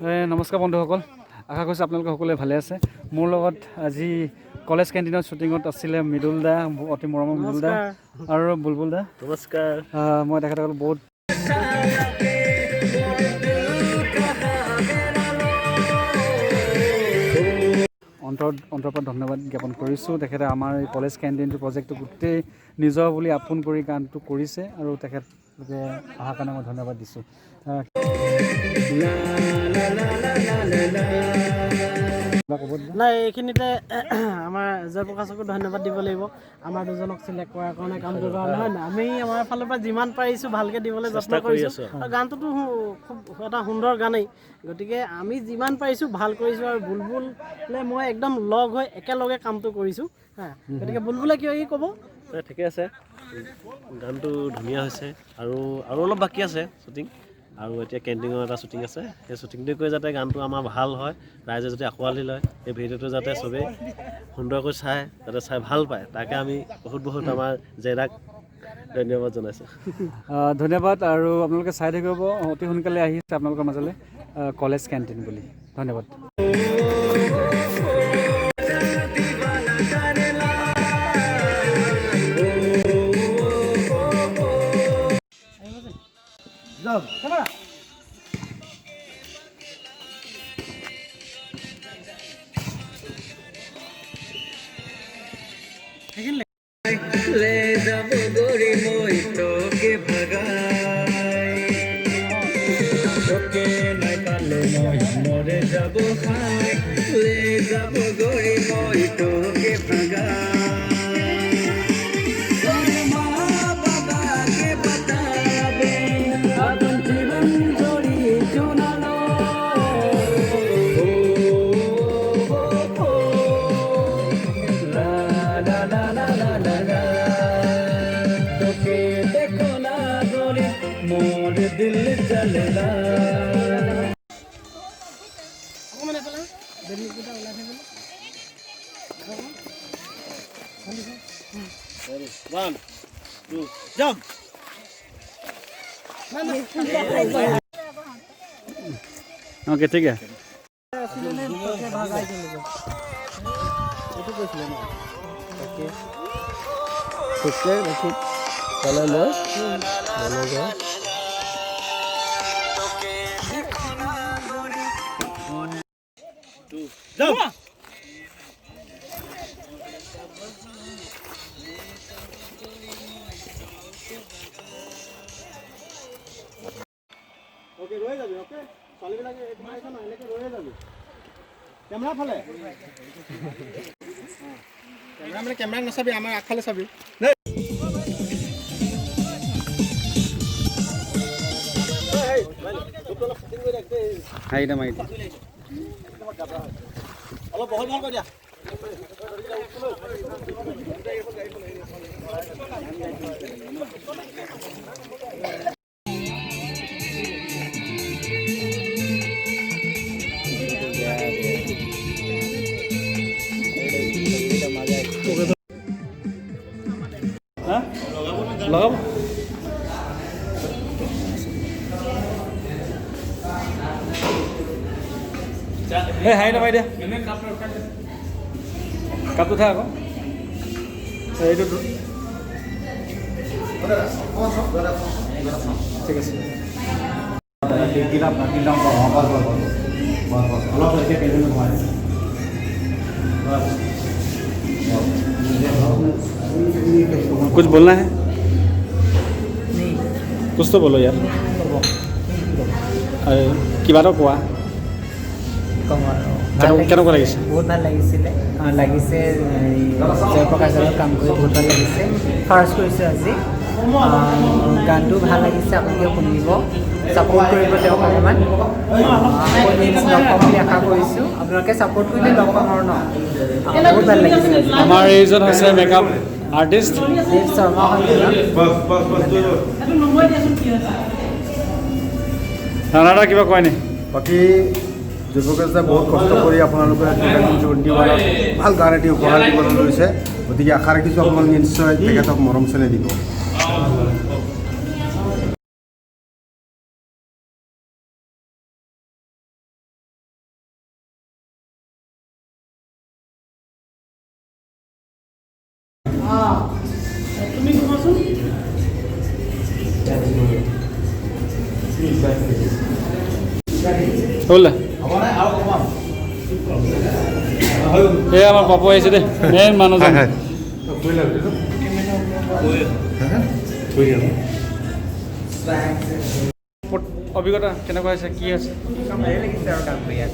নমস্কাৰ বন্ধুসকল, আশা কৰিছোঁ আপোনালোকে সকলোৱে ভালে আছে। মোৰ লগত আজি কলেজ কেণ্টিনত শ্বুটিঙত আছিলে মৃদুল দা, অতি মৰমৰ মৃদুল দা আৰু বুলবুল দা। নমস্কাৰ। মই তেখেতসকলক বহুত অন্তৰ অন্তৰৰ পৰা ধন্যবাদ জ্ঞাপন কৰিছোঁ। তেখেতে আমাৰ এই কলেজ কেণ্টিনটো প্ৰজেক্টটো গোটেই নিজৰ বুলি আপোন কৰি গানটো কৰিছে আৰু তেখেতলোকে অহাৰ কাৰণে মই ধন্যবাদ দিছোঁ। কিবা ক'ব দিবা? নাই, এইখিনিতে আমাৰ জয়প্ৰকাশকো ধন্যবাদ দিব লাগিব, আমাৰ দুজনক চিলেক্ট কৰাৰ কাৰণে, কাম কৰিব কাৰণে, হয় নহয়? আমি আমাৰ ফালৰ পৰা যিমান পাৰিছোঁ ভালকৈ দিবলৈ যত্ন চেষ্টা কৰি কৰিছোঁ। আছোঁ। আৰু গানটোতো খুব এটা সুন্দৰ গানেই, গতিকে আমি যিমান পাৰিছোঁ ভাল কৰিছোঁ। আৰু বুলবুলে মই একদম লগ হৈ একেলগে কামটো কৰিছোঁ। হা, গতিকে বুলবুলে কিবা কি ক'ব? নাই, ঠিকে আছে, গানটো ধুনীয়া হৈছে আৰু আৰু অলপ বাকী আছে শ্বুটিং আৰু এতিয়া কেণ্টিঙৰ এটা শ্বুটিং আছে। সেই শ্বুটিংটো কৰি যাতে গানটো আমাৰ ভাল হয়, ৰাইজে যাতে আঁকোৱালি লয়, এই ভিডিঅ'টো যাতে চবেই সুন্দৰকৈ চায়, যাতে চাই ভাল পায়, তাকে আমি বহুত বহুত আমাৰ জেদাক ধন্যবাদ জনাইছোঁ। ধন্যবাদ আৰু আপোনালোকে চাই থাকিব, অতি সোনকালে আহিছে আপোনালোকৰ মাজলৈ কলেজ কেণ্টিন বুলি। ধন্যবাদ। লে যাব গৰি মই তোকে ভাগাই, তোকে নাই পালে মই মৰে যাব খাই। লে যাব গৰি মই তোকে ভাগাই, তোর মা বাবাকে বাতাবে আপন জীবন জড়ি জোনালো। ও ও ও লা লা লা লা লা লা লা, তোকে দেখো না গরে মোর দিল চলে না। অকণমান এফালে বেলুনকেইটা ওলাই থাকিলে। One, two, jump! অ'কে, ঠিক আছে। ভাগাই চলিব। এইটো কৈছিলে ন, তাকে তোকে দেখি তলে লৈ লৈ। Two, jump! অ'কে, ৰৈ যাবি। অ'কে, ছোৱালীবিলাকে এইটো মাৰিছ ন, এনেকৈ ৰৈয়ে যাবি। কেমেৰা ফালে, কেমেৰা মানে কেমেৰা নাচাবি, আমাৰ আগফালে চাবি। হাঁহি দে, মাৰি দে। অলপ বহল বহল কৰি দিয়া। হা, লগাব। এই হাঁহি নামাৰি দিয়া, কাপটো থাক আকৌ। এইটো ঠিক আছে। বাছ বাছ বাছ বাছ, অলপ এতিয়া কেইজন সোমাই। বাছ। कुछ बोलना है? कुछ तो बोलो यार। আৰে কিবা এটা কোৱা। কম আৰু। কেনেকুৱা লাগিছে? বহুত ভাল লাগিছিলে, লাগিছে। হেৰি, জয়প্ৰকাশ দাৰ কাম কৰি বহুত ভাল লাগিছে। ফাৰ্ষ্ট কৰিছোঁ আজি। গানটো ভাল লাগিছে, আপোনালোকে শুনিব, ছাপোৰ্ট কৰিব তেওঁক অকণমান। আকৌ নেক্সট লগ পাম বুলি আশা কৰিছোঁ। আপোনালোকে ছাপোৰ্ট কৰিলে লগ পাম আৰু ন। বহুত ভাল লাগিছে আজি। আমাৰ এইজন হৈছে মেকআপ আৰ্টিষ্ট। দেৱ শৰ্মা হয় মোৰ নাম। এইটো নম্বৰ দিয়াচোন, কি হৈছে? ৰাণা, কিবা কয় নি? বাকী জয়প্ৰকাশ দাই বহুত কষ্ট কৰি আপোনালোকে 2021ত ভাল গান এটি উপহাৰ দিবলৈ লৈছে। গতিকে আশা ৰাখিছোঁ আপোনালোকে নিশ্চয় তেখেতক মৰম চেনেহ দিব। অঁ, তুমি ক'বাচোন। হ'ল। এই আমাৰ পাপু আহিছে দেই, মেইন মানুহজন। অভিজ্ঞতা কেনেকুৱা হৈছে, কি হৈছে? ভালেই লাগিছে আৰু কাম কৰি ইয়াত।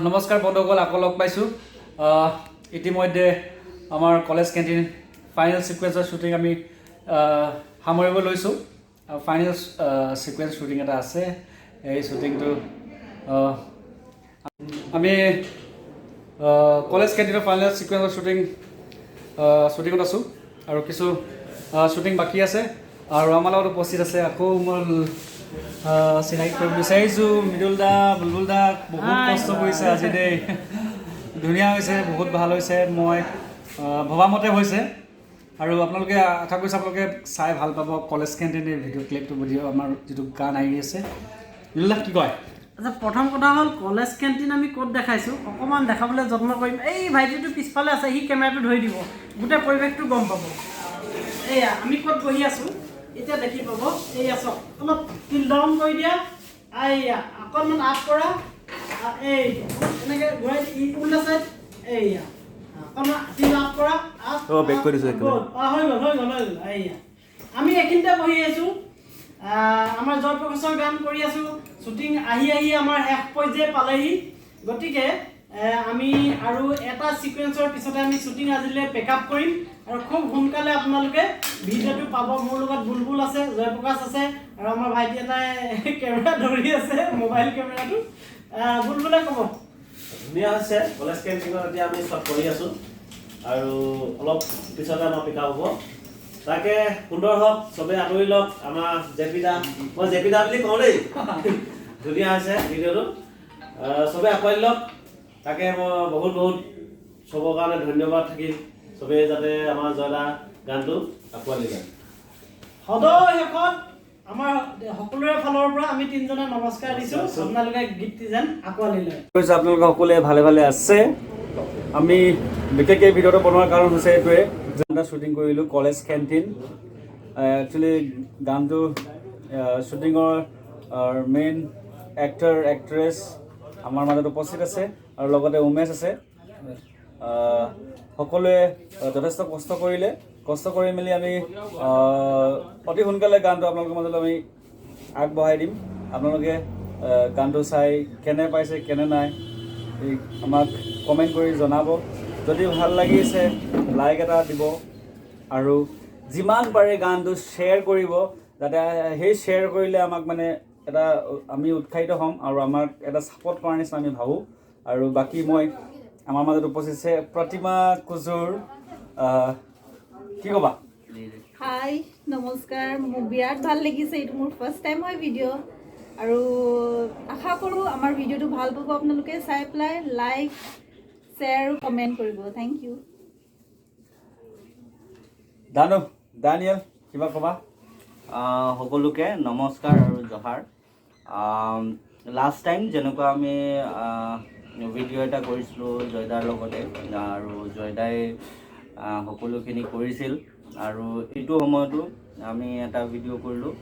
নমস্কাৰ বন্ধুসকল, আকৌ লগ পাইছোঁ। ইতিমধ্যে আমাৰ কলেজ কেণ্টিন ফাইনেল ছিকুৱেঞ্চৰ শ্বুটিং আমি সামৰিব লৈছোঁ। ফাইনেল ছিকুৱেঞ্চ শ্বুটিং এটা আছে। এই শ্বুটিংটো আমি কলেজ কেণ্টিনৰ ফাইনেল ছিকুৱেঞ্চৰ শ্বুটিঙত আছোঁ আৰু কিছু শ্বুটিং বাকী আছে। আৰু আমাৰ লগত উপস্থিত আছে, আকৌ মই চিনাকি কৰিব বিচাৰিছোঁ, মৃদুল দা, বুলবুল দা। বহুত কষ্ট কৰিছে আজি দেই। ধুনীয়া হৈছে, বহুত ভাল হৈছে। মই ভবামতে হৈছে আৰু আপোনালোকে, আশা কৰিছোঁ আপোনালোকে চাই ভাল পাব কলেজ কেণ্টিন এই ভিডিঅ' ক্লিপটো, ভিডিঅ' আমাৰ যিটো গান আহি আছে। মৃদুল দা, কি কয়? আচ্ছা, প্ৰথম কথা হ'ল কলেজ কেণ্টিন আমি ক'ত দেখাইছোঁ অকণমান দেখাবলৈ যত্ন কৰিম। এই ভাইটিটো পিছফালে আছে, সি কেমেৰাটো ধৰি দিব, গোটেই পৰিৱেশটো গম পাব। এইয়া আমি ক'ত বহি আছোঁ এতিয়া দেখি পাব। এইয়া চাওক, অলপ টিল ডাউন কৰি দিয়া। এইয়া অকণমান আপ কৰা। এই এনেকৈ ঘূৰাই উল্টা চাইড। এইয়া অকণমান টিল আপ কৰা, আপ। অ, back কৰি দিছোঁ একেবাৰে। গ'ল। অ, হৈ গ'ল, হৈ গ'ল, হৈ গ'ল। এইয়া আমি এইখিনিতে বহি আছোঁ। আমাৰ জয়প্ৰকাশৰ গান কৰি আছোঁ। শ্বুটিং আহি আহি আমাৰ শেষ পৰ্যায় পালেহি। গতিকে আমি আৰু এটা ছিকুৱেঞ্চৰ পিছতে আমি শ্বুটিং আজিলৈ পেক আপ কৰিম আৰু খুব সোনকালে আপোনালোকে ভিডিঅ'টো পাব। মোৰ লগত বুলবুল আছে, জয়প্ৰকাশ আছে আৰু আমাৰ ভাইটি এটাই কেমেৰা ধৰি আছে, মোবাইল কেমেৰাটো। বুলবুলে ক'ব। ধুনীয়া হৈছে। কলেজ কেণ্টিনত এতিয়া আমি চব কৰি আছোঁ আৰু অলপ পিছতে আমাৰ পিক আপ হ'ব। তাকে সুন্দৰ হওক, চবেই আদৰি লওক আমাৰ জেপি দা। মই জেপি দা বুলি কওঁ দেই। ধুনীয়া হৈছে ভিডিঅ'টো, চবেই আঁকোৱালি লওক। তাকে মই বহুত বহুত চবৰ কাৰণে ধন্যবাদ থাকিল। চবেই যাতে আমাৰ জয়দা গানটো আঁকোৱালি লয়। সদৌ শেষত আমাৰ সকলোৰে ফালৰ পৰা আমি তিনিজনে নমস্কাৰ দিছোঁ। আপোনালোকে গীতটি যেন আঁকোৱালি লয়। কৈছোঁ, আপোনালোকে সকলোৱে ভালে ভালে আছে। আমি বিশেষকৈ এই ভিডিঅ'টো বনোৱাৰ কাৰণ হৈছে এইটোৱে যে এটা শ্বুটিং কৰিলোঁ কলেজ কেণ্টিন। একচুৱেলি গানটো শ্বুটিঙৰ মেইন এক্টৰ এক্ট্ৰেছ আমাৰ মাজত উপস্থিত আছে আৰু লগতে উমেশ আছে। সকলোৱে যথেষ্ট কষ্ট কৰিলে। কষ্ট কৰি মেলি আমি অতি সোনকালে গানটো আপোনালোকৰ মাজলৈ আমি আগবঢ়াই দিম। আপোনালোকে গানটো চাই কেনে পাইছে, কেনে নাই, এই আমাক কমেণ্ট কৰি জনাব। যদি ভাল লাগিছে লাইক এটা দিব আৰু যিমান পাৰে গানটো শ্বেয়াৰ কৰিব, যাতে সেই শ্বেয়াৰ কৰিলে আমাক মানে এটা আমি উৎসাহিত হ'ম আৰু আমাক এটা ছাপৰ্ট কৰাৰ নিচিনা আমি ভাবোঁ। আৰু বাকী মই আমাৰ মাজত উপস্থিত আছে প্ৰতিমা কুজুৰ। কি ক'বা? হাই, নমস্কাৰ। মোক বিৰাট ভাল লাগিছে। এইটো মোৰ ফাৰ্ষ্ট টাইম হয় ভিডিঅ' আৰু আশা কৰোঁ আমাৰ ভিডিঅ'টো ভাল পাব আপোনালোকে। চাই পেলাই লাইক, শ্বেয়াৰ আৰু কমেণ্ট কৰিব। Thank U. দানু, দানিয়েল, কিবা ক'বা? সকলোকে নমস্কাৰ আৰু জহাৰ। লাষ্ট টাইম যেনেকুৱা আমি ভিডিঅ' এটা কৰিছিলোঁ জয়দাৰ লগতে আৰু জয়দাই সকলোখিনি কৰিছিল আৰু এইটো সময়তো আমি এটা ভিডিঅ' কৰিলোঁ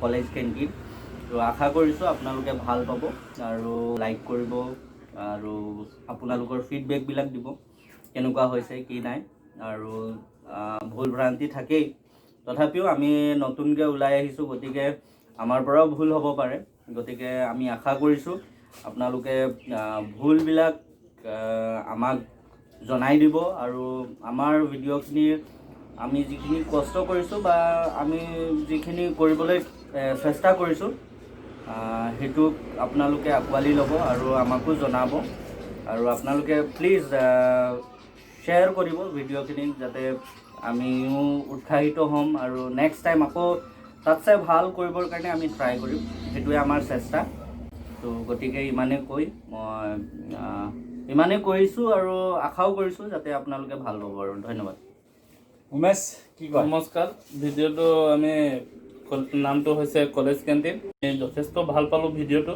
কলেজ কেণ্টিন। ত' আশা কৰিছোঁ আপোনালোকে ভাল পাব আৰু লাইক কৰিব আৰু আপোনালোকৰ ফিডবেকবিলাক দিব, কেনেকুৱা হৈছে কি নাই। আৰু ভুল ভ্ৰান্তি থাকেই, তথাপিও আমি নতুনকৈ ওলাই আহিছোঁ, গতিকে আমাৰ পৰাও ভুল হ'ব পাৰে। গতিকে আমি আশা কৰিছোঁ আপোনালোকে ভুলবিলাক আমাক জনাই দিব আৰু আমাৰ ভিডিঅ'খিনিৰ আমি যিখিনি কষ্ট কৰিছোঁ বা আমি যিখিনি কৰিবলৈ চেষ্টা কৰিছোঁ। সেইটোক আপোনালোকে আঁকোৱালি ল'ব আৰু আমাকো জনাব আৰু আপোনালোকে প্লিজ শ্বেয়াৰ কৰিব ভিডিঅ'খিনি, যাতে আমিও উৎসাহিত হ'ম আৰু নেক্সট টাইম আকৌ তাতছে ভাল কৰিবৰ কাৰণে আমি ট্ৰাই কৰিম। সেইটোৱে আমাৰ চেষ্টা। তো গতিকে ইমানে কৈ মই ইমানে কৰিছোঁ আৰু আশাও কৰিছোঁ যাতে আপোনালোকে ভাল পাব আৰু ধন্যবাদ। উমেশ, কি কয়? নমস্কাৰ। ভিডিঅ'টো আমি নামটো হৈছে কলেজ কেণ্টিন। আমি যথেষ্ট ভাল পালোঁ ভিডিঅ'টো।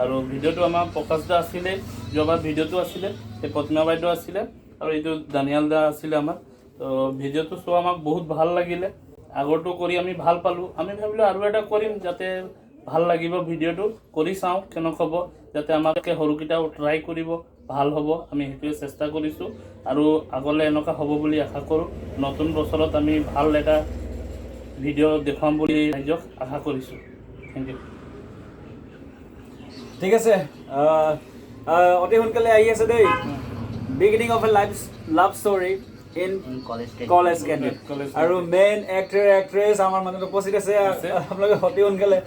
আৰু ভিডিঅ'টো আমাৰ প্ৰকাশ দা আছিলে, যোৱাবাৰ ভিডিঅ'টো আছিলে, সেই প্ৰতিমা বাইদেউ আছিলে আৰু এইটো দানিয়াল দা আছিলে আমাৰ। তো ভিডিঅ'টো চোৱা আমাক বহুত ভাল লাগিলে। আগৰটো কৰি আমি ভাল পালোঁ। আমি ভাবিলোঁ আৰু এটা কৰিম, যাতে ভাল লাগিব। ভিডিঅ'টো কৰি চাওঁ কেনেকুৱা হ'ব, যাতে আমাতকৈ সৰুকেইটাও ট্ৰাই কৰিব, ভাল হ'ব। আমি সেইটোৱে চেষ্টা কৰিছোঁ আৰু আগলৈ এনেকুৱা হ'ব বুলি আশা কৰোঁ। নতুন বছৰত আমি ভাল এটা ভিডিঅ' দেখুৱাম বুলি ৰাইজক আশা কৰিছোঁ। Thank you. ঠিক আছে। আহ, আহ, অতি সোনকালে আহি আছে দেই, beginning of a life love story in college. College canteen. College. আৰু মেইন এক্টৰ এক্ট্ৰেছ আমাৰ মাজত উপস্থিত আছে। আছে। আপোনালোকে অতি সোনকালে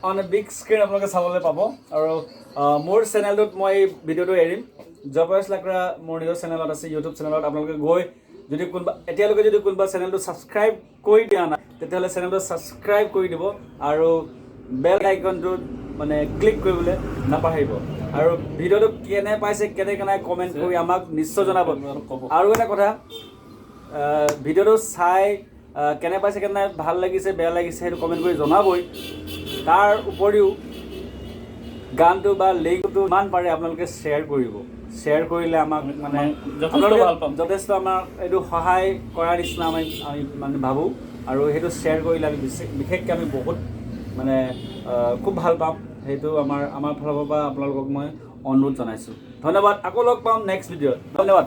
on a big screen আপোনালোকে চাবলৈ পাব। আৰু মোৰ চেনেলটোত মই এই ভিডিঅ'টো এৰিম। জয়প্ৰকাশ লাকৰা মোৰ নিজৰ চেনেলত আছে, ইউটিউব চেনেলত। আপোনালোকে গৈ যদি কোনোবা এতিয়ালৈকে যদি কোনোবা চেনেলটো ছাবস্ক্ৰাইব কৰি দিয়া নাই, তেতিয়াহ'লে চেনেলটো ছাবস্ক্ৰাইব কৰি দিব আৰু বেল আইকনটোত মানে ক্লিক কৰিবলৈ নাপাহৰিব। আৰু ভিডিঅ'টো কেনে পাইছে, কেনে কেনে কমেণ্ট কৰি আমাক নিশ্চয় জনাব। আৰু ক'ব। আৰু এটা কথা, ভিডিঅ'টো চাই কেনে পাইছে, কেনে ভাল লাগিছে, বেয়া লাগিছে, সেইটো কমেণ্ট কৰি জনাবই। তাৰ উপৰিও গানটো বা লিংকটো যিমান পাৰে আপোনালোকে শ্বেয়াৰ কৰিব। শ্বেয়াৰ কৰিলে আমাক মানে যথেষ্ট আপোনালোকে ভাল পাম। যথেষ্ট আমাক এইটো সহায় কৰাৰ নিচিনা আমি মানে ভাবোঁ। আৰু সেইটো শ্বেয়াৰ কৰিলে আমি বিশেষকৈ আমি বহুত মানে খুব ভাল পাম। সেইটো আমাৰ ফালৰ পৰা আপোনালোকক মই অনুৰোধ জনাইছোঁ। ধন্যবাদ। আকৌ লগ পাম নেক্সট ভিডিঅ'ত। ধন্যবাদ।